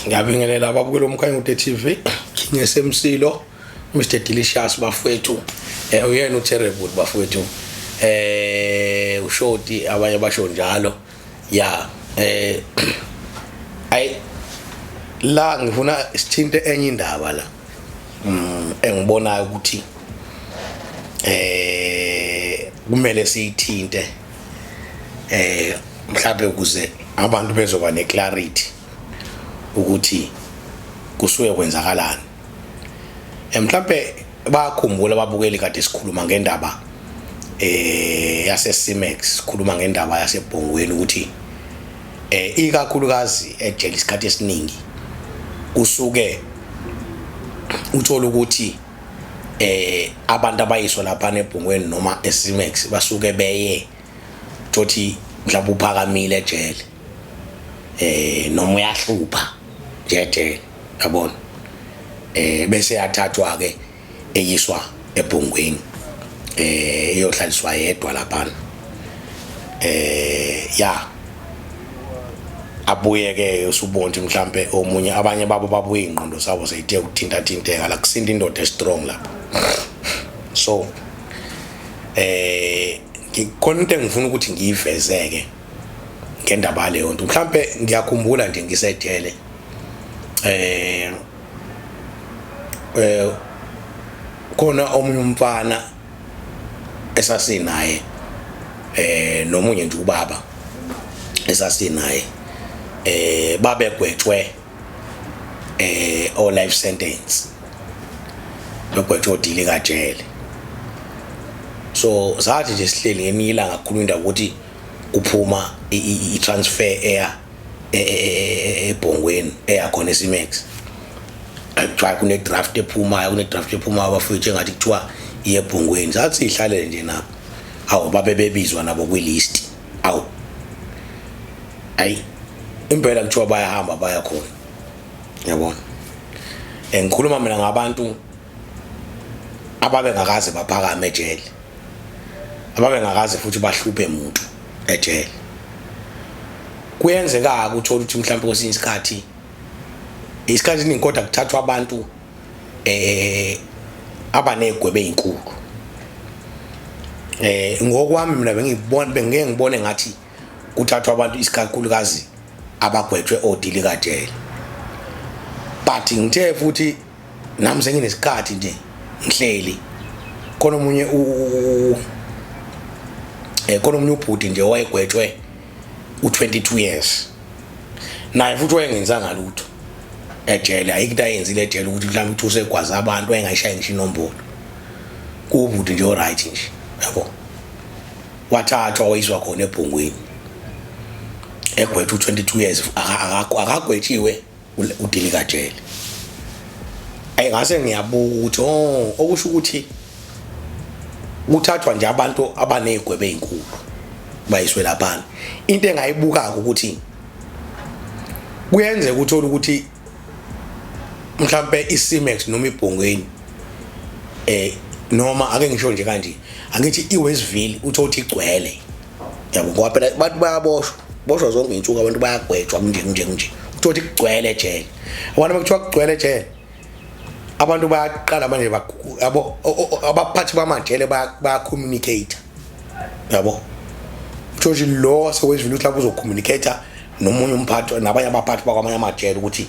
Ngiyabingelela ababukeli boMkhanyakude TV, King SMC lo, Mr Delicious bafowethu. Uyena uTerrible bafowethu. Ushoti abanye basho njalo. Ya, ay la ngifuna sithinte enye indaba la. Engibonayo ukuthi kumele siyithinte mhlawumbe ukuze abantu bezoba neclarity ukuthi kusuke kwenzakalani. Mhlawumbe bayakhumbula ababukeli kade sikhuluma ngendaba yase C-Max, sikhuluma ngendaba yasebhongweni ukuthi ikakhulukazi ejele isikhathi esiningi kusuke uthola ukuthi abantu abayiswa lapha nebhongweni noma eC-Max basuke beye thothi mhlawumbe uphakamile ejele noma uyahlupha nje ejele, yabona, bese yathathwa ke eyiswa ebhongweni iyohlaliswa yedwa lapha. Ya, abuye ke usubonti mhlambe omunye, abanye babo babuye ingqondo zabo seyithe ukuthinta thinteka la, kusinda indoda strong lapha. So khona into engifuna ukuthi ngiyivezeke ngendaba leyo nto. Mhlambe ngiyakhumbula nje ngisejele khona omunye umfana esasinaye nomunye nje ubaba esasinaye, babegwetshwe o life sentence, begwetshwe odili kajele. So sathi nje sihleli ngeminye ilanga kukhuluma indaba ukuthi kuphuma i-transfer eya ebhongweni eyakhona eC-Max. Kuthiwa kune-draft ephumayo, kune-draft ephumayo bafowethu, engathi kuthiwa iye ebhongweni. Sathi siyihlalele nje nabo, awu, babe bebizwa nabo kwi-list. Awu, ayi, impela kuthiwa bayahamba baya khona, yabona. Ngikhuluma mina ngabantu ababengakaze baphakame ejele, ababengakaze futhi bahluphe umuntu ejele. Kuyenzeka ukuthola ukuthi mhlawumbe kwesinye isikhathi, isikhathi esiningi kodwa kuthathwa abantu abanegwebe ezinkulu. Ngokwami mina bengibona, bengeke ngibone ngathi kuthathwa abantu isikakhulukazi abagwetshwe odili kajele, but ngithe futhi nami senginesikhathi nje ngihleli khona omunye khona omunye ubhuti nje owayegwetshwe u22 years, naye futhi wayengenzanga lutho ejele, ayikho into ayenzile ejele ukuthi mhlawumbe uthi usegwaza abantu, wayengayishaya ngisho inombolo, kuwubhuti nje oright nje, yabo. Wathathwa wayiswa khona ebhongweni egwetshwe u22 years, akagwetshiwe udili kajele. Ayingase ngiyabuka ukuthi oh, okusho ukuthi kuthathwa nje abantu abanezigwebe ezinkulu bayiswe laphana. Into engayibuka ukuthi kuyenzeka uthola ukuthi mhlambe iC-Max noma ibhongweni noma ake ngisho nje kanje, angithi iWestville uthola ukuthi igcwele, yabo, ngoba phela abantu bayaboshwa boshwa zonke izinsuku, abantu bayagwetshwa nje nje nje, uthola ukuthi kugcwele ejele. Abantu bekuthiwa kugcwele ejele, abantu bayaqala manje, yabo, abaphathi bamajele baya communicate, yabo, uthola ukuthi lo waseWestville uthi lapho uzocommunicate nomunye umphathi nabanye abaphathi bakwamanye amajele ukuthi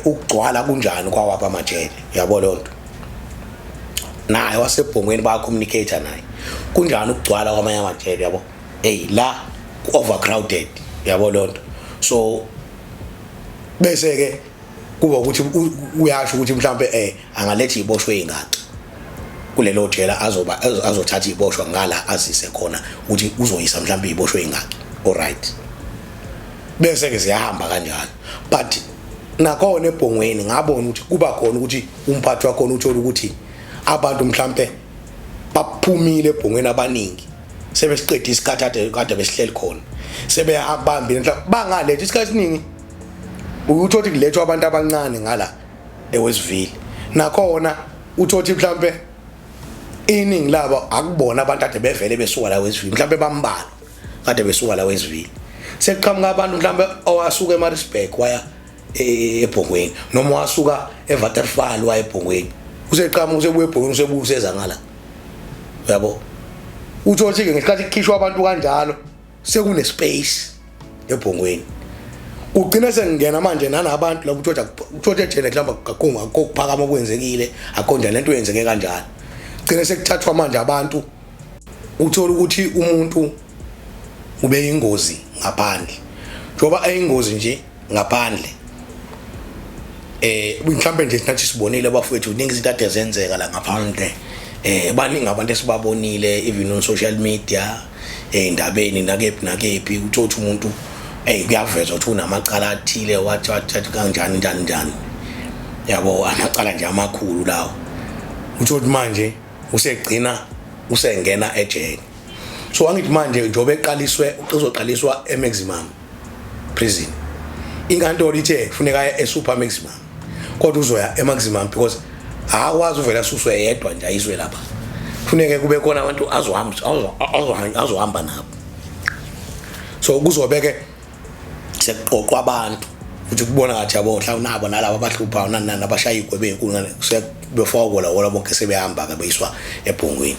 ukugcwala kunjani kwawapha amajele, yabo leyo nto. Naye wasebhongweni baya communicate naye kunjani ukugcwala kwamanye amajele, yabo, hey, la overcrowded, yabo leyo nto. So bese ke kuba ukuthi uyasho ukuthi mhlambe angaletha iboshwe ezingaki kulelo jela, azoba azothatha iboshwa ngala azise khona ukuthi uzoyisa mhlambe iboshwe ezingaki, alright, bese ke ziyahamba kanjalo. But nakhona ebhongweni ngabona ukuthi kuba khona ukuthi umphathi wakhona uthola ukuthi abantu mhlambe baphumile ebhongweni abaningi, sebesiqeda isikhathi kade kade besihleli khona, sebeyahambile mhlawumbe bangaletha. Isikhathi esiningi uthothi kulethwa abantu abancane ngala eWestville, nakhona uthothi mhlambe iningi labo akubona abantu ade bevele besuka la Westville, mhlambe bambalwa kade besuka la Westville. Sekuqhamuka abantu mhlambe owasuka eMaritzburg waya ebhongweni noma wasuka eWaterfall waya ebhongweni, useqhamuka usebuya ebhongweni, usebuya useza ngala, uyabo. Uthola ukuthi-ke ngesikhathi kukhishwa abantu kanjalo sekune space ebhongweni, ugcina sengena manje nanabantu lapho uthola uthola ejele mhlawumbe kakhulu akukho kuphakama okwenzekile, akukho njani lento yenzeke kanjalo, gcina sekuthathwa manje abantu. Uthola ukuthi umuntu ube ingozi ngaphandle, njengoba eyingozi nje ngaphandle, mhlambe nje nathi sibonile bafowethu, kuningi izinto ade zenzeka la ngaphandle. Baningi abantu esibabonile even on social media, ey'ndabeni nakephi nakephi, uthola ukuthi umuntu kuyavezwa ukuthi unamacala athile, wathi wathi kanjani njani njani, yabo, amacala nje amakhulu lawo. Uthola ukuthi manje usegcina usengena ejele. So angithi manje njengoba eqaliswe, uzoqaliswa e-maximum prison, inkantolo ithe kufuneka aye e-super maximum, kodwa uzoya e-maximum because akwazi uvela asuswe yedwa nje ayiswe lapha, kufuneke kube khona abantu azohamba azohamba nabo. So kuzobeke sekuqoqwa abantu futhi kubona ngathi, yabo, mhlawumbe nabo nalabo abahluphayo nani nani abashaya igwebe enkulu sebefakwa wona bonke, sebehamba-ke beyiswa ebhongweni.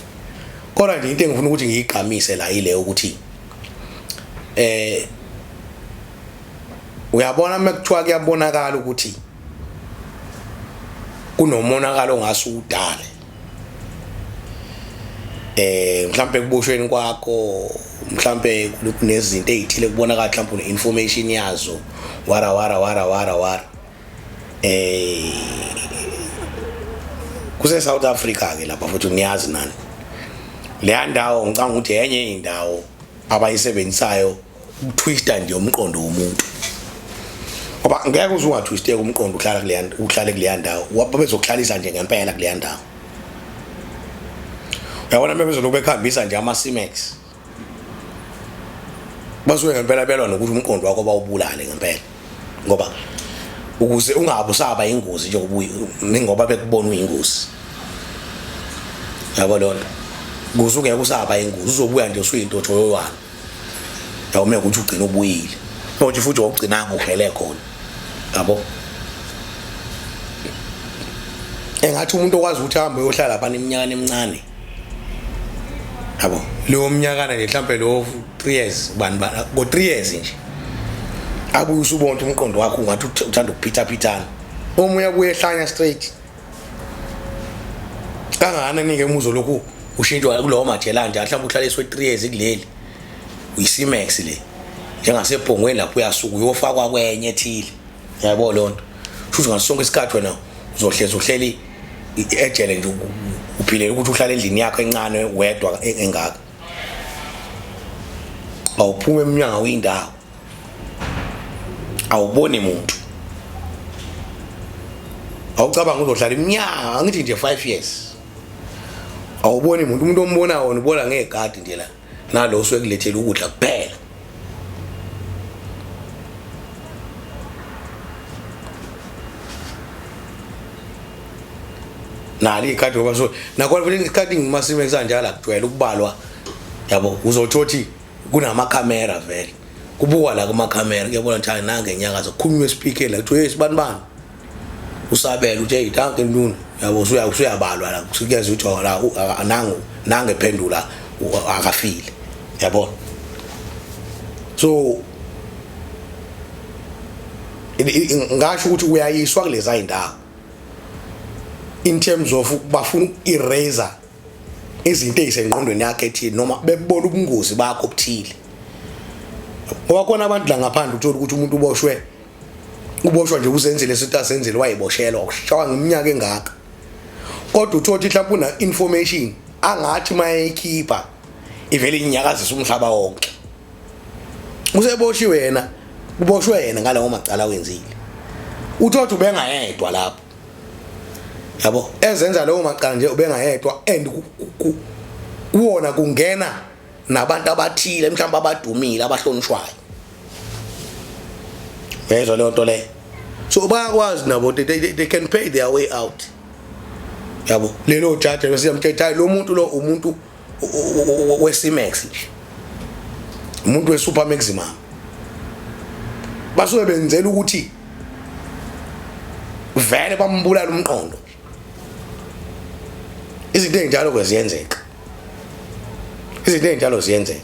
Kodwa nje into engifuna ukuthi ngiyigqamise la ile ukuthi uyabona uma kuthiwa kuyabonakala ukuthi kunomonakalo ongase udale mhlambe kuboshweni kwakho, mhlambe kunezinto ezithile kubonakala mhlambe une information yazo, wara wara wara wara wara, kuse South Africa ke lapha futhi niyazi nani leya ndawo. Ngicabanga ukuthi enye indawo abayisebenzisayo ukutwista nje umqondo womuntu, ngoba ngeke uze ungatwisteki umqondo uhlala kuleya, uhlale kuleya ndawo. Babezokuhlalisa nje ngempela kuleya ndawo, uyabona, bebezolokhu bekhambisa nje ama-C-Max, basuke ngempela belwa nokuthi umqondo wakho bawubulale ngempela, ngoba ukuze ungabe usaba ingozi njengoba ngoba bekubona uyingozi, yabo lona, ukuze ungeke usaba ingozi, uzobuya nje usuyinto yoywana, yabo, uma ukuthi ugcina ubuyile manje futhi wawugcinanga uhele khona, yabo. Engathi umuntu okwazi ukuthi ahambe uyohlala lapha iminyaka emincane, yabo, leyo minyakana nje mhlambe lo 3 years bani bani, ngo 3 years nje abuye usubona ukuthi umqondo wakho ungathi uthanda ukuphithaphithana, omunye abuye ehlanya straight kangakanani ke umuzo lokhu ushintshwa kulowo majela nje, mhlawumbe uhlaliswe 3 years kuleli, uyi-C-Max le njengasebhongweni, lapho uyasuka uyofakwa kwenye ethile, yabo leyo nto. Futhi ngaso sonke isikhathi wena uzohlezi uhleli ejele nje, uphilela ukuthi uhlale endlini yakho encane wedwa engaka, awuphuma emnyango windawo, awuboni muntu, awucabanga uzohlala iminyaka, angithi nje 5 years, awuboni muntu. Umuntu ombonayo wona ubona ngegadi nje la, nalo usuke kulethela ukudla kuphela. Nalo ikhadi, ngoba so nakhona futhi isikhathi ngimasimo esanjalo akujwayele ukubalwa, yabo, uzothola ukuthi kunamakhamera vele, kubukwa la kumakhamera, kuyabona ukuthi hayi nange enyakazo, kukhulunywe espeaker la, kuthiwa hey sibani bani, usabela uthi hey danke nduna, yabo, usuyabalwa la, kusukuyazi ukuthi la nangu nange phendula akafile, yabo. So ngasho ukuthi uyayiswa kuleza indawo in terms of bafuna uku-eraser izinto ezisengqondweni yakhe ethile noma bebona ubungozi bakho obuthile, ngoba khona abantu la ngaphandle uthola ukuthi umuntu uboshwe, uboshwa nje uzenzile sithi asenzile, wayeboshelwa ukushawa ngeminyaka engaka, kodwa uthola ukuthi mhlawumbe una information angathi mayeyikhipha ivele inyakazisa umhlaba wonke. Useboshiwe yena, kuboshwe yena ngalawo macala awenzile, uthola ukuthi ubengayedwa lapho, yabo, ezenza leyo macala nje ubengayedwa, and kuwona kungena nabantu abathile mhlawumbe abadumile abahlonishwayo, uyezwa leyo nto leyo. So bayakwazi nabo, they can pay their way out, yabo. Lelo jaji bese yamthetha lo muntu lo, umuntu we-C-Max nje, umuntu we-super maximum, basuke benzela ukuthi Vele bambulala umqondo. Izinto ezinjalo ke ziyenzeka, izinto ezinjalo ziyenzeka,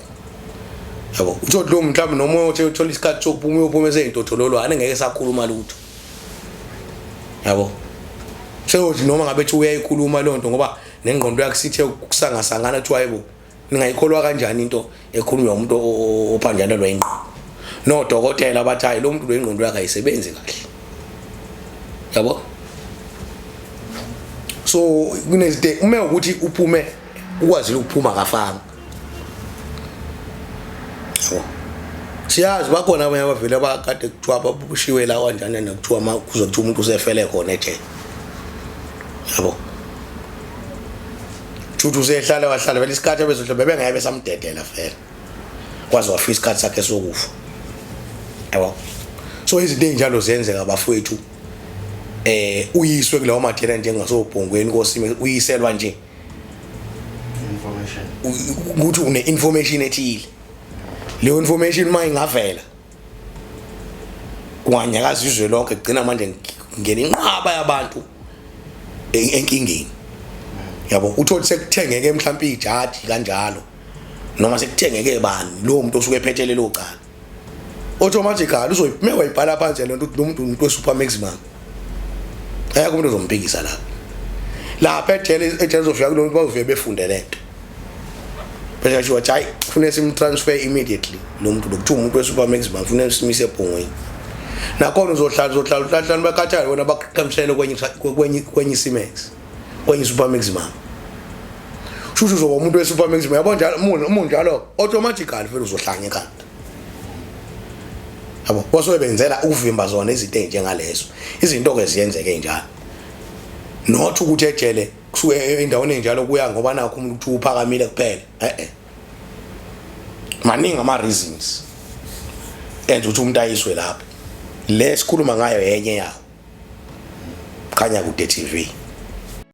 yabo. Uthole lo mhlawumbe noma uyothi uthola isikhathi sokuphuma, uyophuma eseyintothololwane, ngeke sakhuluma lutho, yabo. Seyothi noma ngabe ethi uyayikhuluma leyo nto, ngoba nengqondo yakhe sithe kusangasangana, kuthiwa yebo, ningayikholwa kanjani into ekhulunywa umuntu ophanjanelwa ingqondo? Nodokotela bathi hayi, lo muntu lo ingqondo yakhe ayisebenzi kahle, yabo. So kunezinto, uma ukuthi uphume, ukwazile ukuphuma, kafanga, yabo. Siyazi bakhona abanye abavele abakade kuthiwa babushiwe la kanjani, nekuthiwa ma kuzothiwa umuntu usefele khona ejele, yabo. Shuthi usehlala wahlala vele isikhathi, abezohle bebengeke besamdedela vele, kwaze wafika isikhathi sakhe sokufa, yabo. So izinto ey'njalo ziyenzeka, bafowethu. Uyiswe kulawo majele njengasobhongweni kosime, uyiselwa nje information, ukuthi une information ethile. Leyo information uma ingavela, kunganyakaza izwe lonke. Kugcina manje ngena inqwaba yabantu enkingeni, yabo. Uthole sekuthengeke mhlawumbe ijaji kanjalo, noma sekuthengeke bani, lowo muntu osuke ephethe lelo cala, automatically uzoyime wayibhala phansi lento ukuthi lo muntu umuntu we-super maximum, ayakho umuntu ozomphikisa lapha. Lapha ejele, ejele uzofika kulo muntu, bazofike befunde lento, bese kashiwo wathi hayi, kufuneka simtransfer immediately lo muntu lo, kuthiwa umuntu we-super maximum, kufuneka simise ebhongweni. Nakhona uzohlala, uzohlala, uhlala, bakhathale wena, bakuqhamisele kwenye i-C-Max, kwenye i-super maximum. Shushu uzoba umuntu we-super maximum, yabo. Njalo umuntu njalo automatically vele uzohlanya ekhanda, yabo. Basuke benzela ukuvimba zona izinto ey'njengalezo. Izinto-ke ziyenzeke ey'njalo, not ukuthi ejele kusuke endaweni enjalo kuya ngoba nakho umuntu kuthiwa uphakamile kuphela. Eh, maningi ama-reasons enza ukuthi umuntu ayiswe lapho. Le sikhuluma ngayo yenye yawo. Khanya Kude TV.